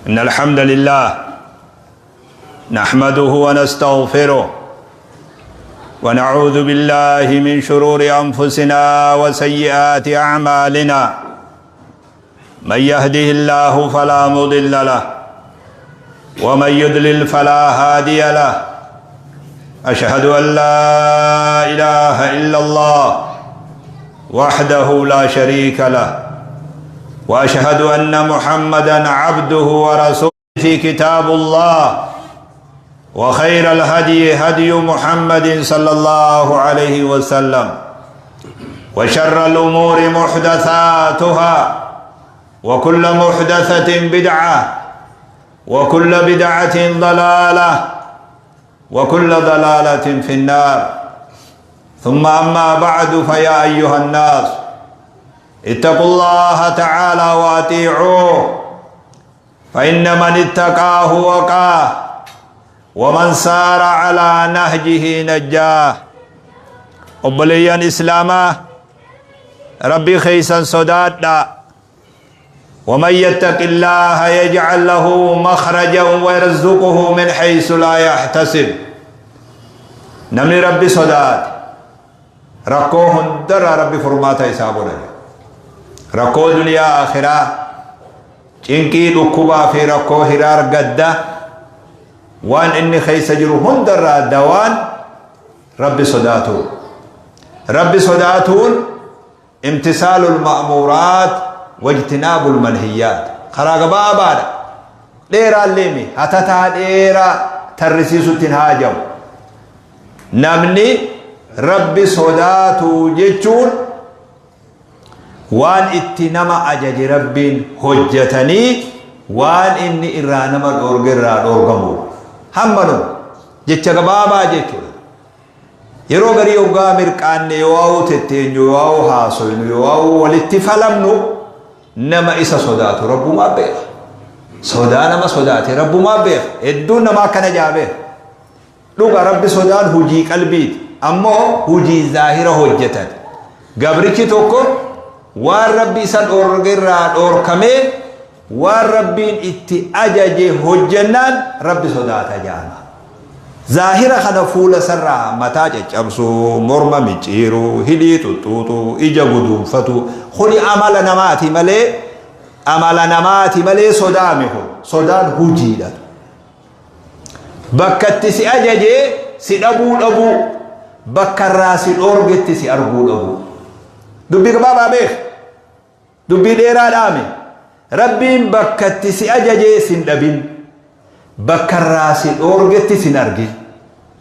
إن الحمد لله نحمده ونستغفره ونعوذ بالله من شرور أنفسنا وسيئات أعمالنا. من يهده الله فلا مضل له ومن يضلل فلا هادي له. أشهد أن لا إله إلا الله وحده لا شريك له، وأشهد أن محمدا عبده ورسوله. في كتاب الله، وخير الهدي هدي محمد صلى الله عليه وسلم، وشر الأمور محدثاتها، وكل محدثة بدعة، وكل بدعة ضلالة، وكل ضلالة في النار. ثم أما بعد، فيا أيها الناس، اتقوا الله تعالى وأطيعوه، فإن من اتقاه وقاه، ومن سار على نهجه نجاه. Obboleeyyan Islaamaa، Rabbii keeysan sodaadha. ومن يتق الله يجعل له مخرجا ويرزقه من حيث لا يحتسب. Namni Rabbi sodaate rakkoo hundarraa Rabbi furmaata isaa godha. Rakkoo duniyaa, akhiraa, cinqii, dhukkubaa fi rakkoo hiraar, gadda, waan inni keessa jiru hundarraa dawaan Rabbi sodaatu. Rabbi sodaatuun امتثال المأمورات واجتناب المنهيات. Karaa gabaabaadha, dheeraallee hatataa dheeraa tarrisiisutti hin haajamu. Namni Rabbi sodaatu jechuun waan itti nama ajaje Rabbiin hojjetanii, waan inni irraa nama dhoorge irraa dhoorgamu. Hammanuma jecha gabaabaa jechuudha. Yeroo garii hoggaa mirqaanne, yoo tetteenyu, yoo haasoynu, yoo walitti falamnu, nama isa sodaatu Rabbumaa beeka. Sodaa nama sodaate Rabbumaa beeka. Hedduun namaa akkana jaa beeka. Dhuga, Rabbi sodaan hujii qalbiiti, ammoo hujii zaahira hojjetan. Gabrichi tokko waan Rabbi isa dhoorge irraa dhoorkamee waan Rabbiin itti ajaje hojjennaan Rabbi sodaata jaama. Zaahira kana fuula sarraa mataa caccabsuu, morma micciiruu, hidhii xuxuuxuu, ija guduunfatu, kuni amala namaati malee, amala namaati malee sodaami. Kun sodaan hujiidha. Bakka itti si ajajee si dhabuu dhabuu, bakka irraa si dhoorgetti si arguu dhabuu. Dubbii gabaabaa beek, dubbii dheeraa dhaame. Rabbiin bakka itti si ajajee sin dhabin, bakka irraa si dhoorgetti sin argin.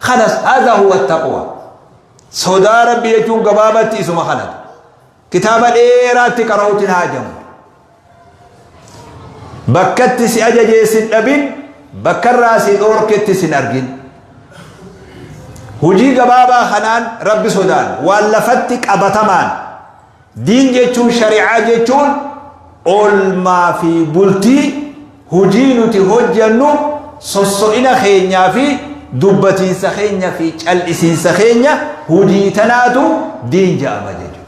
Kanas هذا هو التقوى. Sodaa Rabbi jechuun gabaabatti isuma kanatu. Kitaaba dheeraatti qara'uutiin haajamu. Bakkatti si ajajee sin dhabin, bakka irraa si dhoorketti sin argin. Hujii gabaabaa kanaan Rabbi sodaan waan lafatti qabatamaan. Diin jechuun, shari'aa jechuun, oolmaa fi bultii, hujii nuti hojjannu, sosso'ina keenyaa fi dubbatiinsa keenya fi cal'isiinsa keenya, hujii tanaatu diin jedhama jechuudha.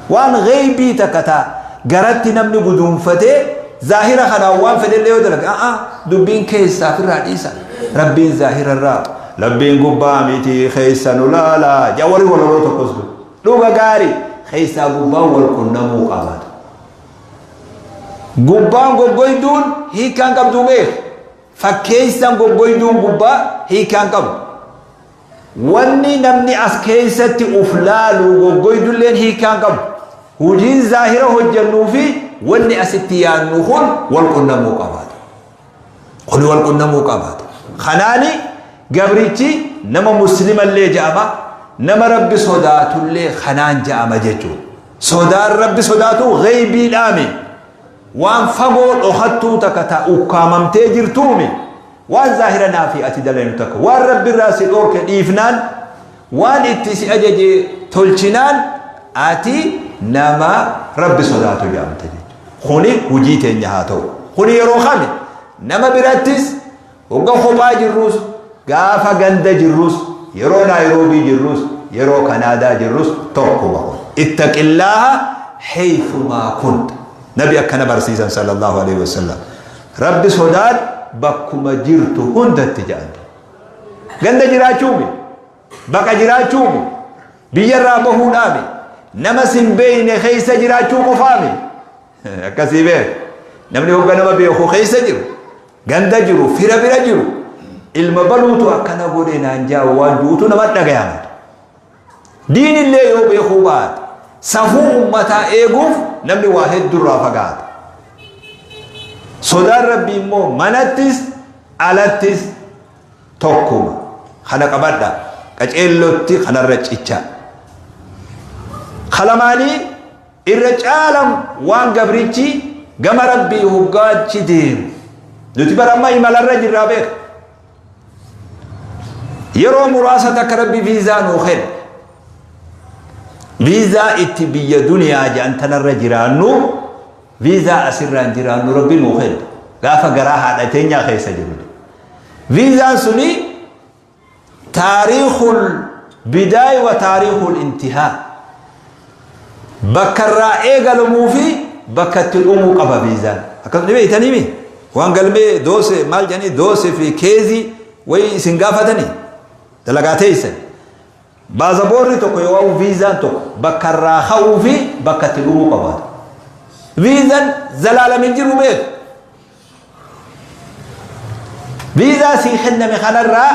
Waan gheeybii takka taa garatti namni guduunfatee zaahira kanaan waan fedhellee yoo dalage, a'a, dubbiin keessaa ofirraa dhiisa. Rabbiin zaahira irraa, Rabbiin gubbaa miti, keessa nu laala jaa warri walaloo tokkos. Dhuga, gaarii, keessaa gubbaan wal qunnamuu qabaatu. Gubbaan goggoyduun hiikaan qabdu beek. Fakkeessan goggoyduun gubbaa hiikaan qabu. Wanni namni as keessatti uf laalu goggoydulleen hiikaan qabu. Hojiin zaahira hojjannuu fi wanni asitti yaannu kun wal qunnamuu qabaatu. Kun wal qunnamuu qabaatu. Kanaani gabrichi nama muslimallee jedhama, nama Rabbi sodaatullee kanaan jedhama jechuudha. Sodaan Rabbi sodaatu gheeybiidhaami. Waan fagoo dhokattuu takka ta ukkaamamtee jirtuumi. Waan zaahira naa fi ati dalaynu takka. Waan Rabbi irraa si dhoorke dhiifnaan, waan itti si ajaje tolchinaan, ati nama Rabbi sodaatu jedhamta jechuudha. Kuni hujii teenya haa ta'u. Kuni yeroo kami nama birattis, hogga kophaa jirrus, gaafa ganda jirrus, yeroo Naayiroobii jirrus, yeroo Kanaadaa jirrus tokkuma kun. اتق الله حيثما كنت. Nabi akkana barsiisan sallallahu alaihi wasallam. Rabbi sodaadhu bakkuma jirtu hundatti jedhan. Ganda jiraachuumi, baqa jiraachuumi, biyyarraa bahuudhaami, nama sin beeyne keessa jiraachuu qofaami. Akkasii beek. Namni hogga nama beeku keessa jiru, ganda jiru, fira bira jiru, ilma baluutu akkana godhe naan jaa waan juutu nama dhagayama. Diinillee yoo beekuu baate safuu ummataa eeguuf namni waa heddurraa fagaata. Sodaan Rabbii immoo manattis alattis tokkuma. Kana qabadha. Qaceellotti kanarra cicha. Kalamaanii irra caalan waan gabrichi gama Rabbii hoggaachi deemu. Nuti bara amma imalarra jirraa beeka. Yeroo muraasa takka Rabbi viizaa nuu kenne. Viizaa itti biyya duniyaa jedhan tanarra jiraannu viizaa asirraan jiraannu Rabbi nuu kenne. Gaafa garaa haadha teenyaa keessa jiru. Viizaan suni taariikul bidaay wa taariikul intihaa. Bakka irraa eegalamuu fi bakka itti dhumuu qaba viizaan. Akkasuma ni beektanii mi? Waan galmee doose maal jedhanii doose fi keezii wayii isin gaafatanii dalagaa teessan. Baazaboorri tokko yoo viizaan tokko bakka irraa ka'uu fi bakka itti dhumuu qabaata. Viizaan zalaalam hin jiru beeku. Viizaa sii kenname kanarraa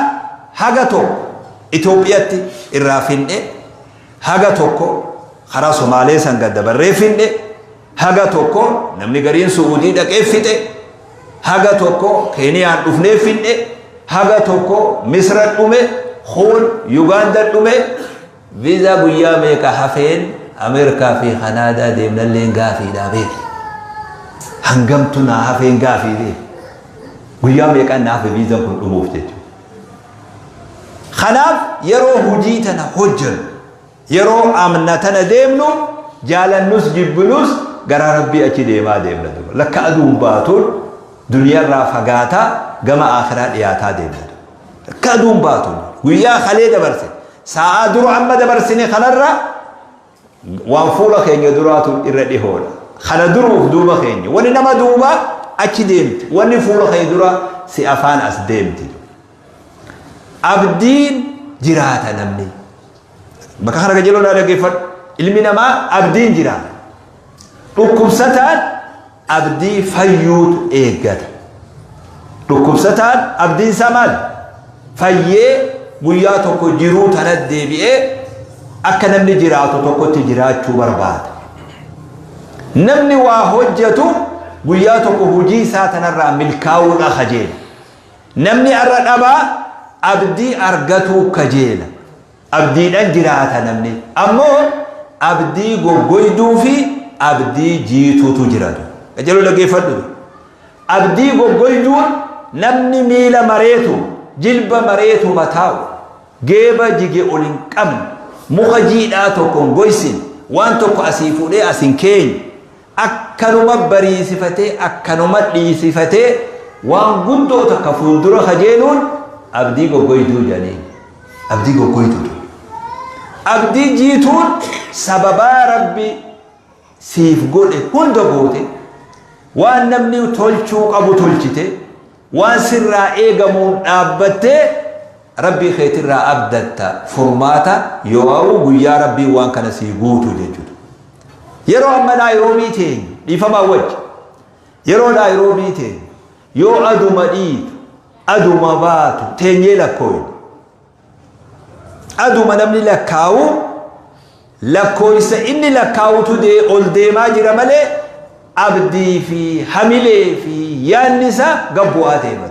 haga tokko Itoophiyatti irraa finne, haga tokko karaa Somaalee san gad dabarree finne, haga tokko namni gariin Su'uudii dhaqee fixe, haga tokko Keeniyaan dhufnee finne, haga tokko Misra dhume, kuun Yugaanda dhume. Visa guyyaa meeqa hafeen Ameerikaa fi Kanaadaa deemnalleen gaafiidhaa beeki. Hangamtu naa hafeen gaafii beeki. Guyyaa meeqaan naa hafe viizaan kun dhumuuf jechuudha. Kanaaf yeroo hojii tana hojjennu, yeroo amna tana deemnu, jaalannus jibbinus gara Rabbii achi deemaa deemna duuba. Lakka aduun baatuun duniyaarraa fagaataa gama aakhiraa dhiyaataa deemna duuba. Lakka aduun baatuun guyyaa kalee dabarse Saa'aa dura amma dabarsine kanarra waan fuula keenya duraatu irra dhihoodha. Kana duruuf duuba keenya. Wani nama duuba achi deemti. Wani fuula keenya dura si afaan as deemti. Abdiin jiraata namni. Bakka kana qajeeloo naa dhaggeeffadhu. Ilmi namaa abdiin jiraata. Dhukkubsataan abdii fayyuutu eeggata. Dhukkubsataan abdiin isaa maali? Fayyee guyyaa tokko jiruu tana deebi'ee akka namni jiraatu tokkotti jiraachuu barbaada. Namni waa hojjetu guyyaa tokko hojii isaa tanarraa milkaa'uudha kajeela. Namni har'a dhabaa abdii argatuu kajeela. Abdiidhan jiraata namni. Ammoo abdii goggoyduu fi abdii jiituutu jira. Qajeeloo dhaggeeffadhu. Abdii goggoyduun namni miila mareetu, jilba mareetu mataa'u, geeba jige ol hin qabne, muka jiidhaa tokko hin goysin, waan tokko asii fuudhee as hin keenye, akkanuma bariisifatee akkanuma dhiisifatee waan guddoo takka fuuldura kajeeluun abdii goggoyduu jedhaniin. Abdii goggoyduudha. Abdii jiituun sababaa Rabbi siif godhe hunda goote, waan namni tolchuu qabu tolchite, waan sirraa eegamuun dhaabbattee Rabbii keetirraa abdatta furmaata yoo'u guyyaa Rabbiin waan kana sii guutu jechuudha. Yeroo amma Naayiroobii teenyu dhiifamaa wajji yeroo Naayiroobii teenyu yoo aduma dhiitu aduma baatu teenyee lakkooyna. Aduma namni lakkaawu lakkooysa inni lakkaawutu dee ol deemaa jira malee abdii fi hamilee fi yaanni isaa gad bu'aa deema.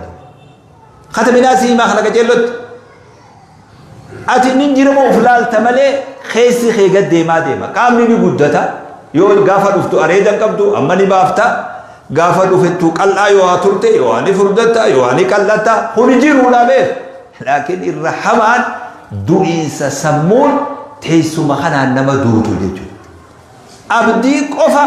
Kataminaa si himaa kana qaceellotti. Ati inni jirama of laalta malee keessi kee gad deemaa deema. Qaamni ni guddata. Yoo gaafa dhuftu areeda hin qabdu amma ni baafta. Gaafa dhufettu qal'aa yoo haa turte yoo haa ni furdatta yoo haa ni qal'atta. Kuni jiruudha beek. Laakiin irra hamaan du'iinsa sammuun teessuma kanaan nama duutu jechuudha. Abdii qofa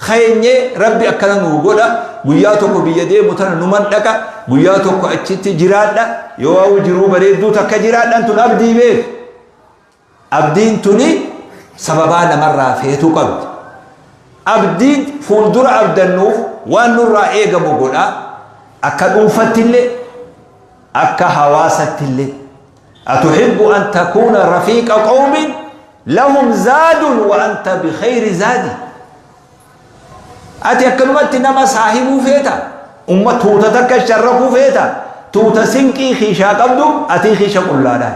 keenyee Rabbi akkana nuu godha, guyyaa tokko biyya deemu tana numan dhaqa, guyyaa tokko achitti jiraadha, yoo hawwu jiruu bareedduu takka jiraadhaan tun abdii beek. Abdiin tuni sababaa namarraa feetuu qabdi. Abdiin fuuldura abdannuuf waan nurraa eegamu godha. Akka dhuunfattillee, akka hawaasattillee. Atuhibbu an takuuna rafiiqa qawmin lahum zaadun wa anta bikhayri zaadi. Ati akkanumatti nama saahibuu feeta? Umma tuuta takka sharrakuu feeta? Tuuta sinqii kiishaa qabdu atii kiisha qullaadhaa.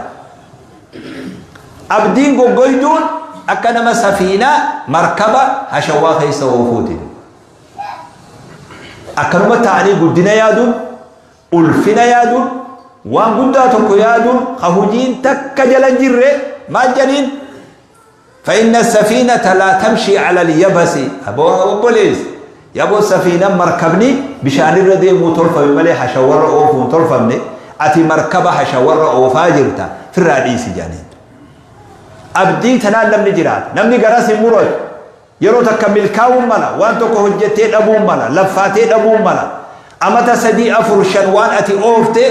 Abdiin goggoyduun akka nama safiinaa markaba hashawaa keessa oofuuti. Akkanuma ta'anii guddina yaaduun, ulfina yaaduun, waan guddaa tokko yaaduun ka hujiin takka jala hin jirre maal jedhaniin? فإن السفينة لا تمشي على اليبس. Aboo obboleessi, yaboo safiinan markabni bishaanirra deemuu tolfame malee hashawarra oofuu hin tolfamne. Ati markaba hashawarra oofaa jirta, firraa dhiisi jedhaniin. Abdii tanaan namni jiraata. Namni garas hin muratu. Yeroo takka milkaa'uun mala, waan tokko hojjettee dhabuun mala, laffaatee dhabuun mala. Amata 3, 4, 5 waan ati oofte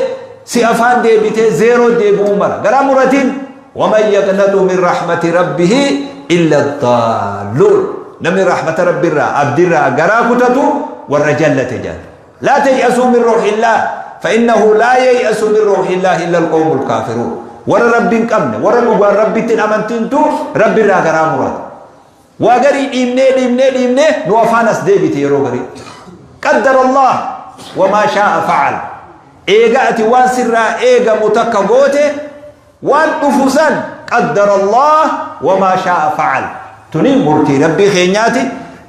si afaan deebitee zeeroo deebi'uun mala. Garaa muratiin waman yaqnatu min rahmati rabbihi illa daalluun. Namni rahmata rabbiirraa abdiirraa garaa kutatu warra jallate jedhan. Laa tay'asuu min ruuhillah fa innahu laa yay'asu min ruuhillah illa alqawmul kaafiruun. Warra rabbi hin qabne, warra dhugaan rabbitti hin amantintu rabbiirraa garaa murata. Waa garii dhiibnee dhiibnee dhiibnee nu afaan as deebite yeroo garii. Qaddara Allah wa maa shaa'a fa'al. Eega ati waan sirraa eegamu takka goote, waan dhufu san qaddara Allah wa maa shaa'a fa'al. Tuni murtii Rabbii keenyaati.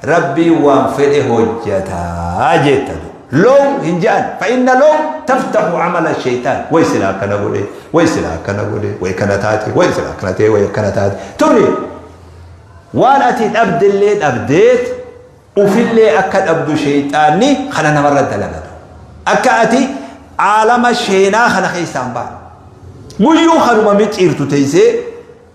Rabbiin waan fedhe hojjataa jetta. Low hin je'an. Fa inna low taftahu amala shaytaan. Way silaa akkana godhe, way silaa akkana godhe, way kana taate, way silaa akkana ta'e, way akkana taate. Tuni waan ati dhabdellee dhabdeet ufillee akka dhabdu sheyxaanni kana namarra dalagatu. Akka ati aalama sheenaa kana keessaa hin baane. Guyyuu kanuma micciirtu teessee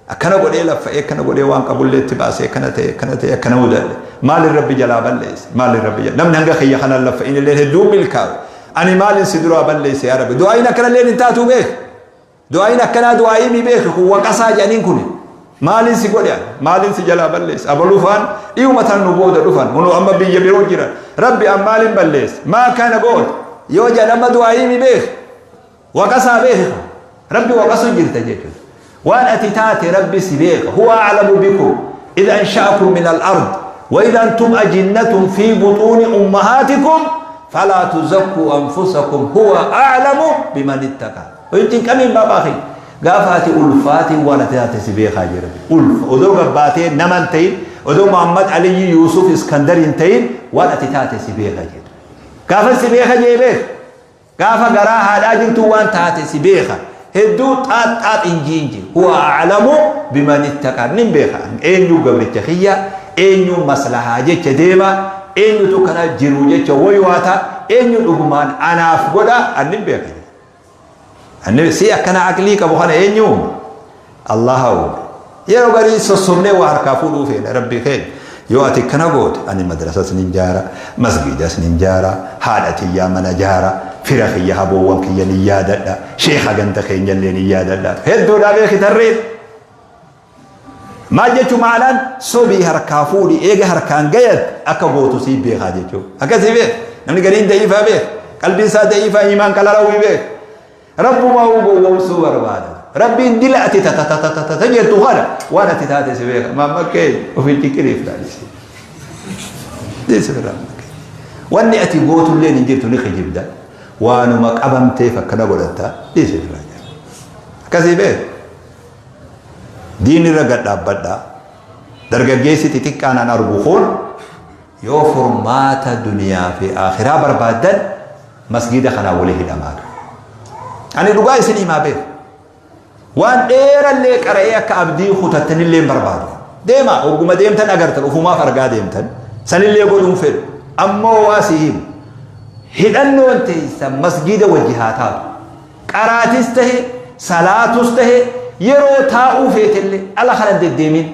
akkana godhee laffa'ee, akkana godhee, waan qabullee itti baasee, akkana ta'e, akkana ta'e, akkana mudadhe. Maalin rabbi jalaa balleesse? Maalin rabbi jalaa? Namni hanga kiyya kanaan laffa'in illee hedduun milkaa'u. Ani maalin si duraa balleesse yaa rabbi? Du'aayin akkanallee hin taatu beek. Du'aayin akkanaa du'aayii mi beeki kun, waqasaa jedhaniin kuni. Maalin si godhe ani? Maalin si jalaa balleesse? Abaluu faan dhiyuma tana nu booda dhufan. Kunoo amma biyya biroo jiran. Rabbi an maalin balleesse? Maa kana goote? Yoo jedhan amma du'aayii mi beeki? Waqasaa beeki kun. Rabbi waqasu jirta jechuudha. Waan ati taate Rabbi si beeka. Huwa a'lamu bikum idh ansha'akum min al-ard wa idh antum ajinnatun fi butuuni ummahaatikum falaa tuzakkuu anfusakum huwa a'lamu biman ittaqa. Hin cinqamiin baabaa kiyya. Gaafa ati ulfaatiin waan ati taate si beekaa jira. Ulfa odoo gabbaatee nama hin ta'in, odoo Muhammad Aliyyi Yuusuf Iskandar hin ta'in, waan ati taate si beeka jedha. Gaafa si beeka jee beeka. Gaafa garaa haadhaa jirtu waan taate si beeka. Hedduu xaax xaax hin jiin jee. Huwa a'lamu biman ittaqa. Nin beeka. Eenyu gabricha kiyya, eenyu maslahaa jecha deema, eenyutu kana jiru jecha woywaata, eenyu dhugumaan anaaf godha, an nin beeka. Anni si akkana aqlii qabu kana eenyu uume? Allaha uume. Yeroo garii sossobnee waa harkaa fuudhuu feena Rabbii keenya. Yoo ati akkana goote ani madrasas nin jaara, masgiidas nin jaara, haadha tiyyaa mana jaara, fira kiyya haboowwan kiyya nin yaadadha, sheekha ganda keenyallee nin yaadadha. Hedduudhaa beeki tarreen. Maal jechuun ma'anaan sobii harkaa fuudhi, eega harkaan gayat akka gootu sii beekaa jechuudha. Akkasii beek. Namni gariin da'iifaa beek. Qalbiin isaa da'iifaa, imaan qalarawii beek. Rabbumaa uu gowwoomsuu barbaada. Rabbiin dila ati tatatatata jettu kana waan ati taate si beeka. Maammakkee ofiin ciqqiriif laalisi. Dhiisi birraa. Wanni ati gootullee hin jirtu, ni kijibda. Waanuma qabamteef akkana godhatta, dhiisi birraa. Akkasii beek. Diin irra gad dhaabbadhaa. Dargaggeessi xixiqqaan an argu kun, yoo furmaata duniyaa fi aakhiraa barbaaddan masgiida kanaan wali hidhamaa. Ani dhugaa isin himaa beeku. Waan dheerallee qara'ee akka abdii kutattanillee hin barbaadu. Deema, ogguma deemtan agartan, ufumaaf argaa deemtan sanillee godhuun fedhu. Ammoo waa si himu. Hidhannoon teessan masgiida wajji haa taatu. Qaraatis tahe, salaatus tahe, yeroo taa'uu feetellee ala kana hin deddeemin.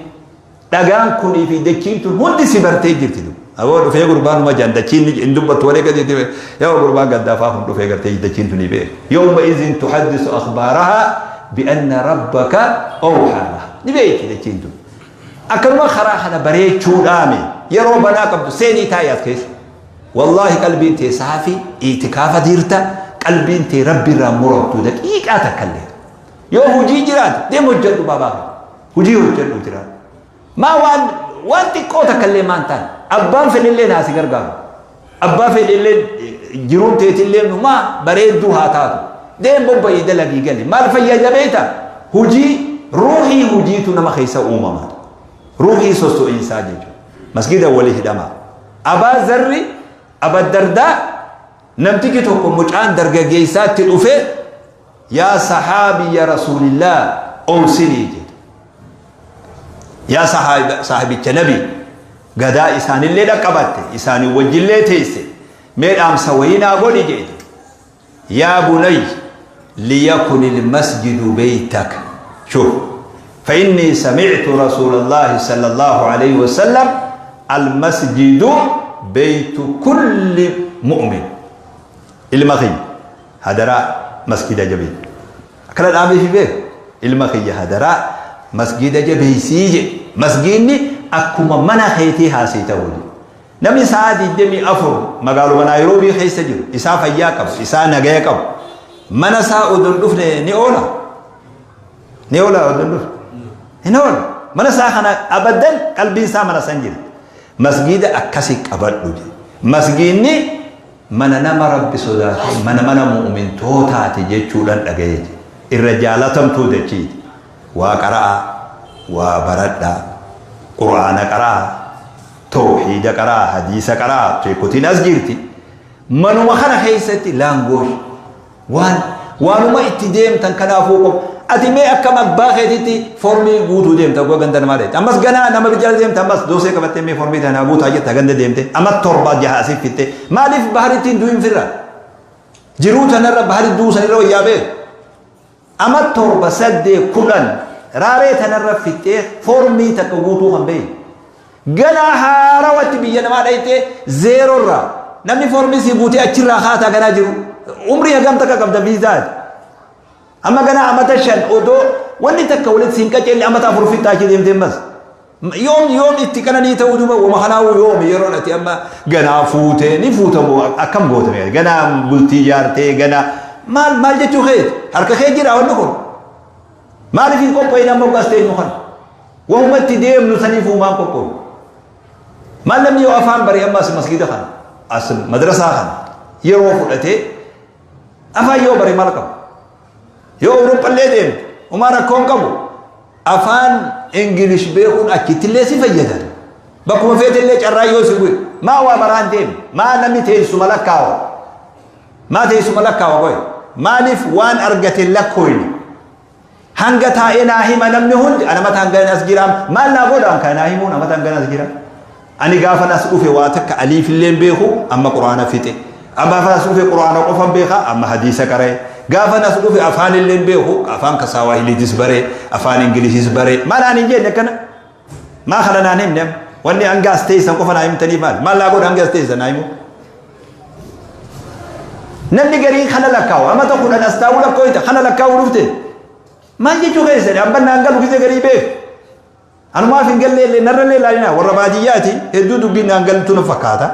Dhagaan kunii fi dachiin tun hundi si bartee jirti. Aboo dhufee gurbaan uma jaan dachiin hin dubbattu malee gadi itti yaa gurbaan gaddaafaa kun dhufee gartee dachiin tun ni beeku. Yawma izin tuhaddisu akhbaarahaa bi'anna rabbaka awhaa laha. Ni beekti dachiin tun. Akkanuma karaa kana bareechuudhaami. Yeroo banaa qabdu seenii taa'i as keessa. Wallaahi qalbiin tee saafi, iitikaafa jirta, qalbiin tee Rabbi irraa muramtu daqiiqaa takkallee. Yoo hujii jiraate deem hojjedhu baabaa kee. Hujii hojjedhu jiraate. Maa waan waan xiqqoo takkallee maan taane abbaan fedhellee naa si gargaaru. Abbaa fedhellee jiruun teetillee maa bareedduu haa taatu. Deem bobba'ii dalagii gali. Maal fayyada beekta? Hujii ruuhii hujiitu nama keessa uumama. Ruuhii sosso'iinsaa jechuudha. Masgida wali hidhamaa. Abaa Zarri, Aba Dardaa namtichi tokko mucaan dargaggeessaatti dhufee yaa sahaabiyya Rasuulillah owsinii jedhe. Yaa saahibicha nabi gadaa isaanillee dhaqqabatte isaanii wajjillee teesse mee dhaamsa wayii naa godhi jedhe. Yaa bunayy liyakun ilmasjidu beytak shuf fainnii samictu rasuulallahi sallallahu aleyhi wasallam almasjidu beytu kulli mu'min ilma kiyya hadaraa masjida jabeessi akkana dhaameefi beek ilma kiyya hadaraa masjida jabeessii jedhe masjidni akkuma mana keetii haasii ta'u jedhe Namni sa'aa 24 magaaluma Naayiroobii keessa jiru, isaa fayyaa qabu, isaa nagaya qabu, mana isaa odoo hin dhufne ni oola? Ni oola odoo hin dhufne? Hin oolu. Mana isaa kana abaddan qalbiin isaa mana san jirti. Masgiida akkasi qabadhu jedhe. Masgiidni mana nama Rabbi sodaatee, mana mana mu'mintootaati jechuudhaan dhagaye jedhe. Irra jaalatamtuu dachiiti. Waa qara'aa, waa baradhaa, Qur'aana qara'aa, Towhiida qara'aa, hadiisa qara'aa, sheekotiin as jirti. Manuma kana keessatti laangoosh waan waanuma itti deemtan kanaafuu qofa. Ati mee akkam abbaa keetitti formii guutuu deemta oggaa ganda namaa deemte. Ammas ganaa nama jala deemta ammas doosee qabattee mee formii tana guutaa jetta ganda deemte. Amma torba jaha asii fitte. Maaliif baharitti hin du'in firra? Jiruu tanarra bahari du'uu sanirra wayyaa beeku. Ama 7, 8, 10 raaree tanarra fixxee formii takka guutuu kan beeyne. Ganaa haarawatti biyya namaa dhayxee zeeroo irraa namni formii sii guutee achirraa kaataa ganaa jiru. Umrii hagam takka qabda viizaa ati. Amma ganaa amata 5 odoo wanni takka walitti siin qaceelle amata 4 fixxaa achi deemtee ammas. Yoom yoom itti qananii ta'uu duuba wama kanaa'uu yoomi yeroon ati amma ganaa fuutee ni fuuta moo akkam goota mee ganaa bultii ijaartee ganaa maal maal jechuu keeti harka kee jira wanni kun maaliif hin qophaa'in amma as teenyu kana wahuma itti deemnu saniif uumaan qophaa'u maal namni yoo afaan bare amma as masgiida kana as madrasaa kana yeroo fudhatee afaan yoo bare maal qaba Yoo Awurooppallee deemte homaa rakkoo hin qabu. Afaan Ingilish beekuun achittillee si fayyada. Bakkuma feetellee carraa yoo si bu'e. Maa waa maraan deemne? Maa namni teessuma lakkaawa? Maa teessuma lakkaawa qoy? Maaliif waan argate hin lakkooyne? Hanga taa'ee naa hima namni hundi ana mata hangana as jira maal naa godha kan naa himuun amata hangana as jira. Ani gaafan as dhufe waa takka aliifillee hin beeku amma quraana fixe. Amma gaafan as dhufe quraana qofan beeka amma hadiisa qara'e. Gaafan as dhufe afaanillee hin beeku afaan kasaawahiliitis bare afaan ingilishis bare maal aan hin jenne akkana. Maa kana naan himne amma wanni hanga as teessan qofa naa himtanii maal maal naa godha hanga as teessan naa himu. Namni gariin kana lakkaawu amata 10 as taa'uu lakkooyta kana lakkaa'uu dhufte maal jechuu keessani abban naan galu gisee garii beeku. Anumaaf hin gallee illee narra illee ilaalinaa warra baadiyyaati hedduu dubbiin naan galtu na fakkaata.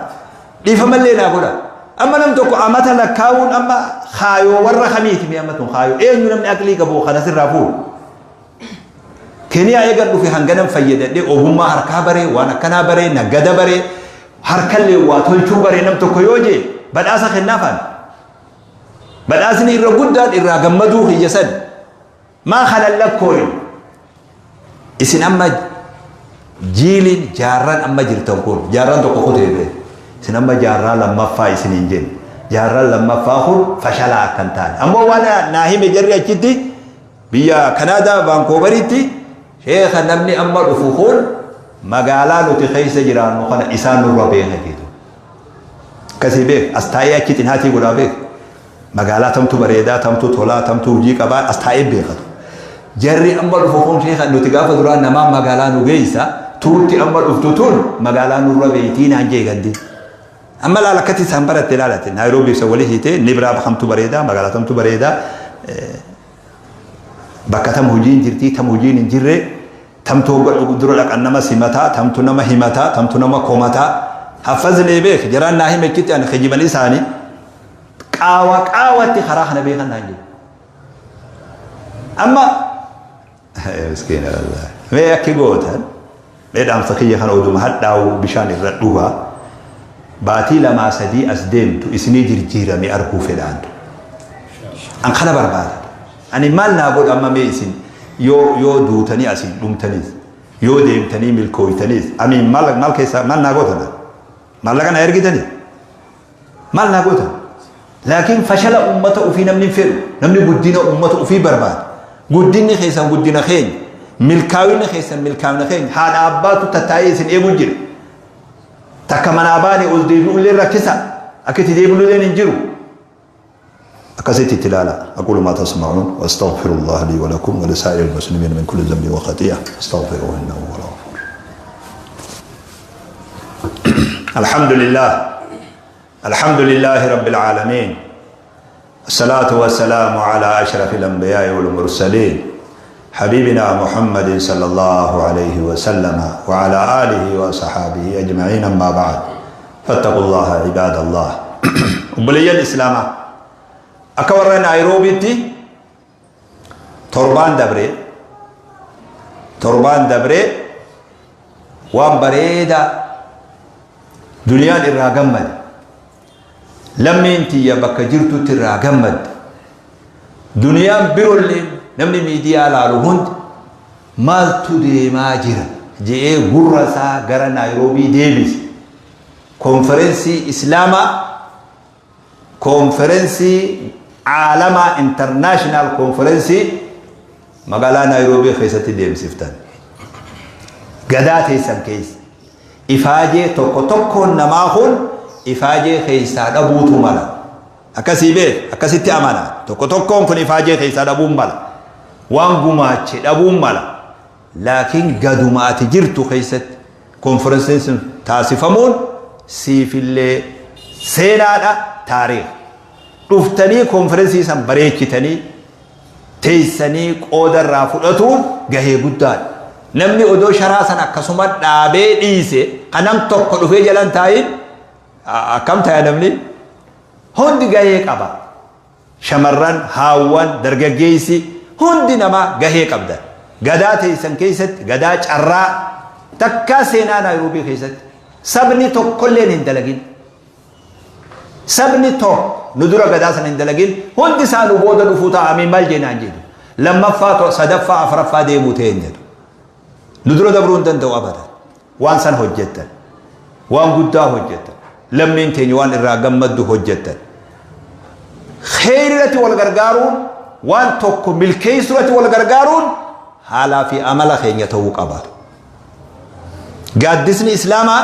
Dhiifama illee naa godha. Amma nam tokko amata lakkaa'uun amma kaayoo warra kamiiti mee amma tun kaayoo eenyu namni aqlii qabu kana sirraa fuudhu. Keniyaa eegan dhufe hanganan fayyadadhee ogummaa harkaa baree waan akkanaa baree nagada baree harkallee waa tolchuu baree nam tokko yoo jee badhaasa kennaafaan. Badhaasni irra guddaan irraa gammaduu kiyya sani. Maa kana hin lakkooyne. Isin amma jiiliin jaarraan amma jirtan kun jaarraan tokko kutee bee. Isin amma jaarraa lammaffaa isiniin jenna. Jaarraan lammaffaa kun fashalaa akka hin taane. Ammoo waan naa hime jarri achitti biyya Kanaadaa Vaankoovaritti sheekha namni amma dhufu kun magaalaa nuti keessa jiraannu kana isaan nurra beeka jedhu. Akkasii beek as taa'ee achi xinaatii godhaa beek. Magaalaa tamtu bareedaa, tamtu tolaa, tamtu hojii qabaa as taa'ee beekatu. Jarri amma dhufu kun sheekha nuti gaafa duraa namaa magaalaa nu geessa tuutti amma dhuftu tun magaalaa nurra beektii naan jee gandi. Amma laala akkatti isaan baratte ilaalate Naayiroobii isa walii hiitee ni biraa kamtu bareedaa magaalaa tamtu bareedaa bakka tam hojiin jirtii tam hojiin hin jirre. Tamtu hogga dura dhaqan nama simataa, tamtu nama himataa, tamtu nama komataa. Haffaznee beek jaraan naa hime achitti ani kijiban isaanii qaawa qaawatti karaa kana beekan naan jedhu. Amma miskiina wallaahi. Mee akki gootan mee dhaamsa kiyya kana oduma hadhaa'u bishaan irra dhugaa baatii lamaa sadii as deemtu isinii jirjiirame arguu fedhaan. An kana barbaada. Ani maal naa godha amma mee isin yoo yoo duutanii asiin dhumtaniis yoo deemtanii milkooytaniis amiin maal maal keessaa maal naa gootan maallaqa naa ergitanii maal naa gootan laakiin fashala ummata ofii namni hin fedhu namni guddina ummata ofii barbaada guddinni keessan guddina keenya milkaa'inni keessan milkaa'ina keenya haadha abbaatu tattaa'ee isin eeguu jira takka manaa baane ol deebi'ullee rakkisa akka itti deebi'ullee hin jiru Akkasitti itti ilaala. Aqulu ma tasma'uun wa astaghfirullaha lii wa lakum wa lisaa'iril muslimiin min kulli dhanbin wa khati'a astaghfiruhu innahu huwal ghafuur. Alhamdulillah. Alhamdulillahi rabbil aalamiin. الصلاة والسلام على أشرف الأنبياء والمرسلين حبيبنا محمد صلى الله عليه وسلم وعلى آله وصحابه أجمعين أما بعد فاتقوا الله عباد الله Obboleeyyan Islaamaa akka warra Naayiroobiitti torbaan dabree torbaan dabree waan bareedaa duniyaan irraa gammade lammiin tiyya bakka jirtutti irraa gammadde duniyaan birolleen namni miidiyaa laalu hundi maaltu deemaa jira je'ee gurra isaa gara Naayiroobii deebise. Konferensii Islaamaa, Konferensii Caalamaa International Konferensii magaalaa Naayiroobii keessatti deemsiftan. Gadaa teessan keessa. Ifaajee tokko tokkoon namaa kun ifaajee keessaa dhabuutu mala. Akkasii beek, akkasitti amana. Tokko tokkoon kun ifaajee keessaa dhabuun mala. Waan gumaache dhabuun mala. Laakiin gaduma ati jirtu keessatti konferensiin sun taasifamuun siifillee seenaadha, taariikh. Dhuftanii konferensii san bareechitanii teessanii qooda irraa fudhatuun gahee guddaadha. Namni odoo sharaa san akkasuma dhaabee dhiise kan nam tokko dhufee jala hin taa'in akkam taya namni? Hundi gahee qaba. Shamarran, haawwan, dargaggeessi hundi namaa gahee qabdan. Gadaa teessan keessatti, gadaa carraa takkaa seenaa Naayiroobii keessatti sabni tokkolleen hin dalagin. Sabni tokko nu dura gadaa sana hin dalagin hundi isaa nu booda dhufuu ta'a amiin maal jeenaan jedhu. Lammaffaa, sadaffaa, afraffaa deemuu ta'een jedhu. Nu dura dabruu hin danda'u abadan. Waan san hojjettan. Waan guddaa hojjettan. Lammiin teenya waan irraa gammaddu hojjettan. Kheyri irratti wal gargaaruun waan tokko milkeessuu irratti wal gargaaruun haalaa fi amala keenya ta'uu qaba. Gaaddisni Islaamaa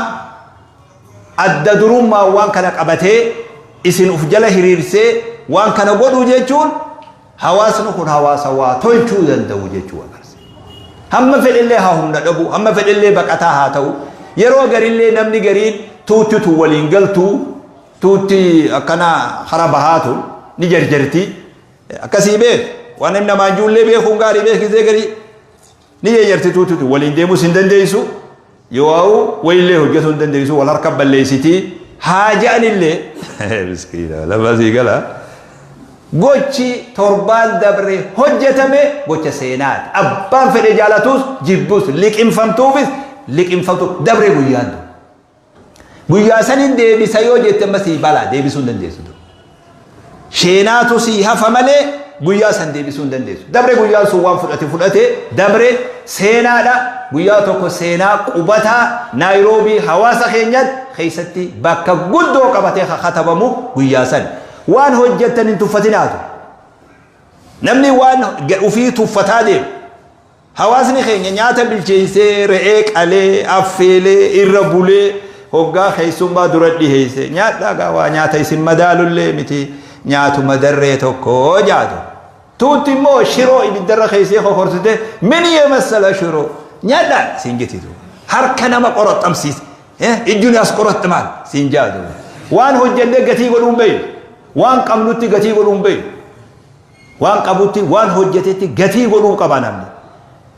adda durummaan waan kana qabatee isin uf jala hiriirsee waan kana godhuu jechuun Hawaasni kun hawaasa waa tolchuu danda'u jechuu agarsiisa. Hamma fedhellee haa humna dhabu, hamma fedhellee baqataa haa ta'u, yeroo garillee namni gariin tuutti tun waliin galtuu, tuutti akkana kara bahaa tun ni jarjarti. Akkasii beek, waan namni namaan juullee beekuun gaarii beek gisee garii. Ni jarjarti tuutti tun waliin deemuus hin dandeessu. Yoo wayillee hojjetuu hin dandeessu wal harka balleessiti. Haa je'anillee miskiina lafa sii gala. Gochi torbaan dabre hojjetame gocha seenaati. Abbaan fedhe jaalatus jibbus liqimfamtuufis liqimfamtu dabre guyyaan tun. Guyyaa sanin deebisa yoo jette amma sii balaa deebisuu hin dandeessu. Sheenaatu sii hafa malee guyyaa san deebisuu hin dandeessu. Dabre guyyaan sun waan fudhate fudhate dabre seenaadha. Guyyaa tokko seenaa qubataa Naayiroobii hawaasa keenyatti keessatti bakka guddoo qabatee katabamu guyyaa san. Waan hojjettan hin tuffatinaatu. Namni waan ofii tuffataa deemu. Hawaasni keenya nyaata bilcheessee, re'ee qalee, affeelee, irra bulee, hoggaa keessummaa dura dhiheesse. Nyaadhaa gaa waa nyaata isin madaalullee miti nyaatuma darree tokko jaatu. Tuutti immoo shiroo ibiddarra keessee kokorsite min yemassala shiroo nyaadhaa siin jetitu. Harka nama qoraxxamsiise. Ijjuun as qoraxxamaan siin jaatu. Waan hojjennee gatii godhuun beeynu. Waan qabnutti gatii godhuun beeynu. Waan qabutti, waan hojjetetti gatii godhuu qaba namni.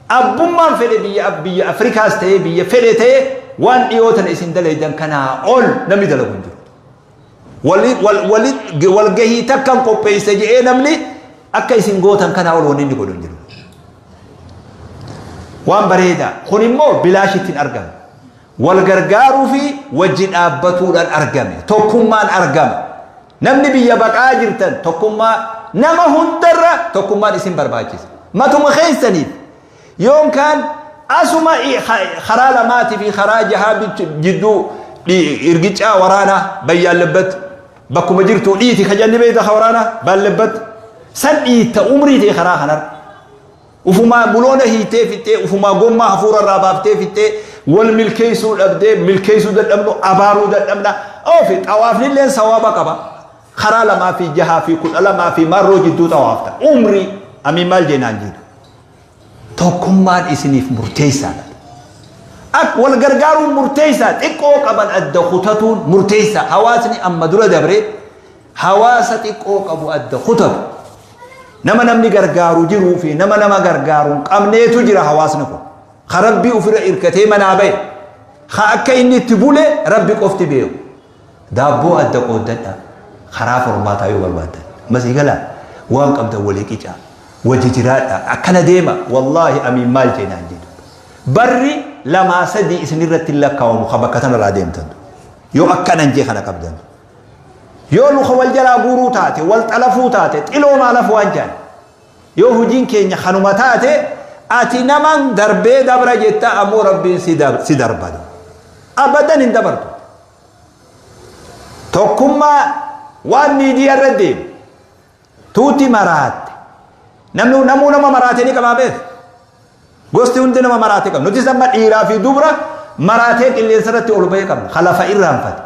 Abbummaan fedhe biyya biyya Afrikaas ta'ee biyya fedhe ta'ee waan dhiyoo tana isin dalaydan kanaa ol namni dalagu hin jiru. Walgahii takkan qopheessa jedhee namni akka isin gootan kanaa ol wanni inni godhu hin jiru. Waan bareedaa. Kun immoo bilaashitti hin argame. Wal gargaaruu fi wajji dhaabbatuudhaan argame. Tokkummaan argama. Namni biyya baqaa jirtan tokkummaa nama hundarra tokkummaan isin barbaachisa. Matuma keessaniif yoonkaan asuma karaa lamaatii fi karaa jahaa jidduu irgicaa waraanaa bayyaallebbatti bakkuma jirtu dhiiti kajanni beekta ka waraanaa baallebbatti san dhiitta umrii ta'e karaa kanarra. Ufumaa buloona hiitee fixxee, ufumaa gommaa hafuura irraa baaftee fixxee, wal milkeessuu dhabdee, milkeessuu dadhabnu, abaaruu dadhabna. Oofi xawaafnilleen sawaaba qaba. Karaa lamaa fi jahaa fi 12 fi marroo jidduu xawaafta. Umrii amiin maal jeenaan jiidhu. Tokkummaan isiniif murteessaadha. Ak wal gargaaruun murteessaa xiqqoo qaban adda kutatuun murteessaa. Hawaasni amma dura dabre Hawaasa xiqqoo qabu adda kutatu. Nama namni gargaaru jiruu fi nama nama gargaaru hin qabneetu jira hawaasni kun. Ka Rabbii ofirra irkatee manaa bahe. Ka akka inni itti bule Rabbi qofti beeku. Daabboo adda qooddadha. Karaa furmaataa yoo barbaaddan. Masii galaa waan qabdan walii qicaa. Wajji jiraadha. Akkana deema. Wallaahi amiin maal jeenaan jedhu. Barri lamaa sadii isinirratti hin lakkaawamu ka bakka tanarraa deemtan. Yoo akkanan jee kana qabdan. Yoo luka wal jalaa guuruu taate, wal xalafuu taate, xiloo maalaf waan jaan. Yoo hujiin keenya kanuma taate, ati naman darbee dabra jetta ammoo Rabbiin si si darba. Abadan hin dabartu. Tokkummaa waan miidiyaa irra deemu. Tuuti maraatte. Namni namuu nama maraate ni qabaa beek. Gosti hundi nama maraate qabna. Nutis amma dhiiraa fi dubra maraatee qilleensa irratti ol bahee qabna. Ka lafa irraanfate.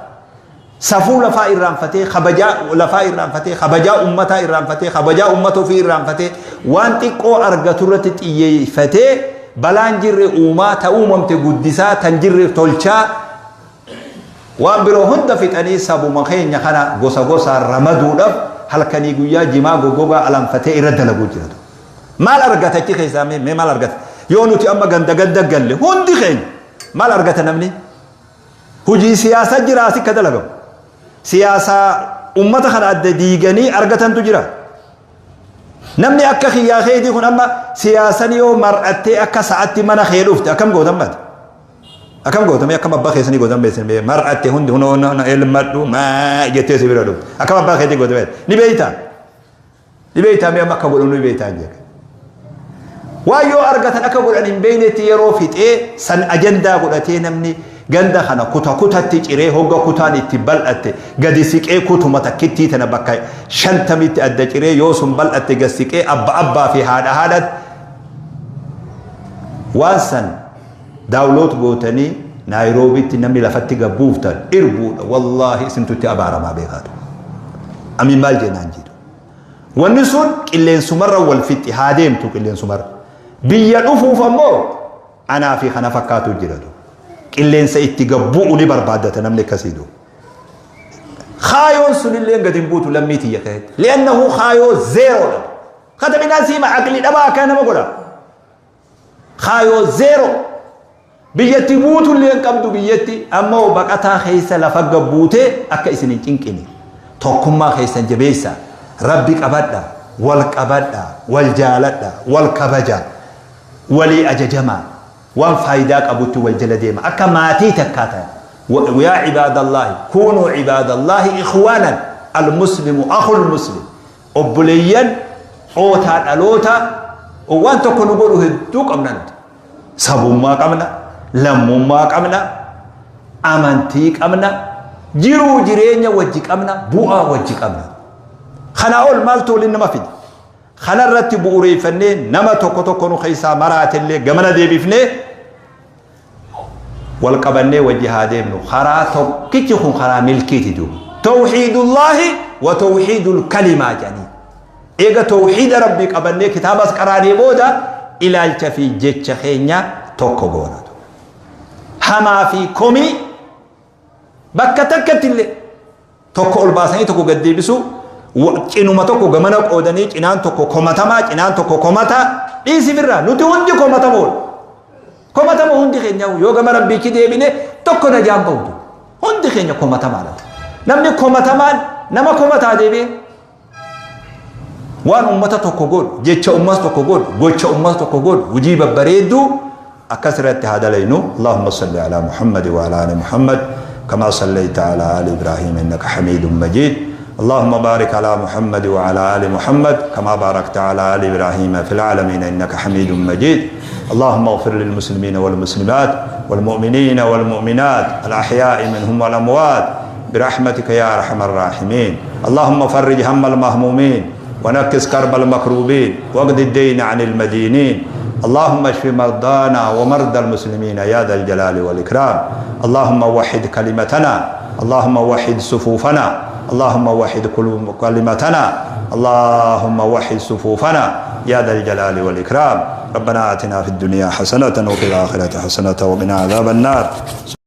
Safuu lafaa irraanfatee, kabajaa lafaa irraanfatee, kabajaa ummataa irraanfatee, kabajaa ummata ofii irraanfatee, waan xiqqoo argatu irratti xiyyeeffatee balaan jirre uumaa, ta uumamte guddisaa, tan jirre tolchaa, Waan biroo hunda fixanii sabuma keenya kana gosa gosaan ramaduudhaf halkanii guyyaa jimaa goggogaa alanfatee irra dalaguu jira. Maal argata achi keessaa mee mee maal argata? Yoo nuti amma ganda ganda galle hundi keenya maal argata namni? Hojii siyaasaa jira asi akka dalagamu. Siyaasaa ummata kana adda diiganii argatantu jira. Namni akka kiyyaa keetii kun amma siyaasan yoo mar'attee akka sa'atti mana kee dhufte akkam gootan mati? Akkam goota mee akkam abbaa keessanii gootan beektan mee mar'atte hundi hunoo na elmadhu maa jettee si bira dhufte akkam abbaa keetii goota beekta ni beektaa ni beektaa mee amma akka godhamu ni beektaa hin jedhe. Waan yoo argatan akka godhan hin beeknetti yeroo fixee san ajandaa godhatee namni ganda kana kuta kutatti ciree hogga kutaan itti bal'atte gadi siqee kutuma takkittii tana bakka 50tti adda ciree yoo sun bal'atte gad siqee abba abbaa fi haadha haadhatti waan san Download gootanii Naayiroobitti namni lafatti gad buuftan irbuudha wallaahi isintu itti abaaramaa beekaatu. Amiin maal jennaan jedhu. Wanni sun qilleensumarra wal fixxi haa deemtu qilleensumarra. Biyya dhufuuf ammoo anaa fi kana fakkaatu jiratu. Qilleensa itti gad bu'u ni barbaaddata namni akkasii du'u. Kaayoon sunillee gad hin buutu lammii tiyya keessatti. Li'annahu kaayoo zeeroodha. Katabinaa siima aqli dhabaa akka nama godha. Kaayoo zeero. Biyyatti buutullee hin qabdu biyyatti ammoo baqataa keessa lafa gad buutee akka isin hin cinqine. Tokkummaa keessan jabeessa. Rabbi qabadha. Wal qabadha. Wal jaaladha. Wal kabaja. Walii ajajamaa. Waan faayidaa qabutti wal jala deema. Akka maatii takkaa ta'a. Yaa cibaadallaahi kuunuu cibaadallaahi ikhwaanan al-muslimu akhul muslim. Obboleeyyan ootaa dhaloota waan tokko nu godhu hedduu qabna nuti. Sabummaa qabna, lammummaa qabna, amantii qabna, jiruu jireenya wajji qabna, bu'aa wajji qabna. Kanaa ol maaltu waliin nama fida? Kana irratti bu'uureeffannee nama tokko tokko nu keessaa maraatellee gamana deebifnee wal qabannee wajji haa deemnu karaa tokkichi kun karaa milkiiti duuba tawhiidullaahi wa tawhiidul kalimaa jedhanii eega tawhiida rabbii qabannee kitaabas qaraanee booda ilaalcha fi jecha keenya tokko goona hamaa fi komii bakka takkatti illee tokko ol baasanii tokko gad deebisuu cinuma tokko gamana qoodanii cinaan tokko komatamaa cinaan tokko komataa. Dhiisi firraa, nuti hundi komatamoodha. Komatamoo hundi keenya yoo gama Rabbiitti deebine tokko najaan bahu. Hundi keenya komatamaadha. Namni komatamaan nama komataa deebi'e waan ummata tokko godhu, jecha ummata tokko godhu, gocha ummata tokko godhu, hojii babbareedduu akkas irratti haa dalaynu. Allahumma salli ala Muhammad wa ala ali Muhammad kama sallaita ala ali Ibrahim innaka hamidun majid. اللهم بارك على محمد وعلى آل محمد كما باركت على آل إبراهيم في العالمين إنك حميد مجيد. اللهم اغفر للمسلمين والمسلمات والمؤمنين والمؤمنات الأحياء منهم والأموات برحمتك يا أرحم الراحمين. اللهم فرج هم المهمومين ونكس كرب المكروبين واقض الدين عن المدينين. اللهم اشف مرضانا ومرضى المسلمين يا ذا الجلال والإكرام. اللهم وحد كلمتنا، اللهم وحد صفوفنا، اللهم وحد كلمتنا، اللهم وحد صفوفنا يا ذا الجلال والإكرام. ربنا آتنا في الدنيا حسنة وفي الآخرة حسنة وقنا عذاب النار.